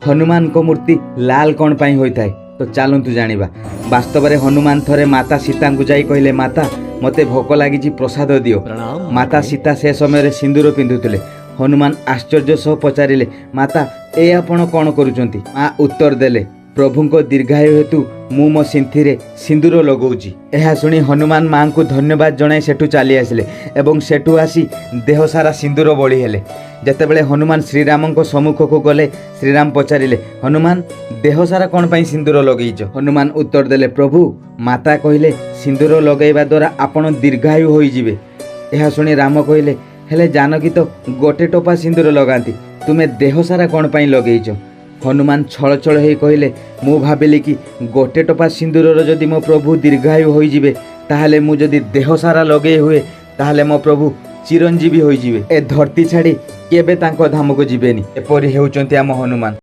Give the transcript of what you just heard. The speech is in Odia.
ହନୁମାନଙ୍କ ମୂର୍ତ୍ତି ଲାଲ କ'ଣ ପାଇଁ ହୋଇଥାଏ? ତ ଚାଲନ୍ତୁ ଜାଣିବା। ବାସ୍ତବରେ ହନୁମାନ ଥରେ ମାତା ସୀତାଙ୍କୁ ଯାଇ କହିଲେ, "ମାତା, ମୋତେ ଭୋକ ଲାଗିଛି, ପ୍ରସାଦ ଦିଅ।" ପ୍ରଣାମ। ମାତା ସୀତା ସେ ସମୟରେ ସିନ୍ଦୁର ପିନ୍ଧୁଥିଲେ। ହନୁମାନ ଆଶ୍ଚର୍ଯ୍ୟ ସହ ପଚାରିଲେ, "ମାତା, ଏ ଆପଣ କ'ଣ କରୁଛନ୍ତି?" ମା ଉତ୍ତର ଦେଲେ, "ପ୍ରଭୁଙ୍କ ଦୀର୍ଘାୟୁ ହେତୁ ମୁଁ ମୋ ସିନ୍ଥିରେ ସିନ୍ଦୁର ଲଗାଉଛି।" ଏହା ଶୁଣି ହନୁମାନ ମାଙ୍କୁ ଧନ୍ୟବାଦ ଜଣାଇ ସେଠୁ ଚାଲି ଆସିଲେ ଏବଂ ସେଠୁ ଆସି ଦେହ ସାରା ସିନ୍ଦୁର ବୋଳି ହେଲେ। ଯେତେବେଳେ ହନୁମାନ ଶ୍ରୀରାମଙ୍କ ସମ୍ମୁଖକୁ ଗଲେ, ଶ୍ରୀରାମ ପଚାରିଲେ, "ହନୁମାନ, ଦେହ ସାରା କ'ଣ ପାଇଁ ସିନ୍ଦୁର ଲଗେଇଛ?" ହନୁମାନ ଉତ୍ତର ଦେଲେ, "ପ୍ରଭୁ, ମାତା କହିଲେ ସିନ୍ଦୁର ଲଗାଇବା ଦ୍ୱାରା ଆପଣ ଦୀର୍ଘାୟୁ ହୋଇଯିବେ।" ଏହା ଶୁଣି ରାମ କହିଲେ, "ହେଲେ ଜାନକୀ ତ ଗୋଟେ ଟୋପା ସିନ୍ଦୁର ଲଗାନ୍ତି, ତୁମେ ଦେହ ସାରା କ'ଣ ପାଇଁ ଲଗେଇଛ?" ହନୁମାନ ଛଳ ଛଳ ହେଇ କହିଲେ, "ମୁଁ ଭାବିଲି କି ଗୋଟେ ଟୋପା ସିନ୍ଦୁରର ଯଦି ମୋ ପ୍ରଭୁ ଦୀର୍ଘାୟୁ ହୋଇଯିବେ, ତାହେଲେ ମୁଁ ଯଦି ଦେହ ସାରା ଲଗେଇ ହୁଏ, ତାହେଲେ ମୋ ପ୍ରଭୁ ଚିରଞ୍ଜୀବୀ ହୋଇଯିବେ, ଏ ଧରତି ଛାଡ଼ି କେବେ ତାଙ୍କ ଧାମକୁ ଯିବେନି।" ଏପରି ହେଉଛନ୍ତି ଆମ ହନୁମାନ।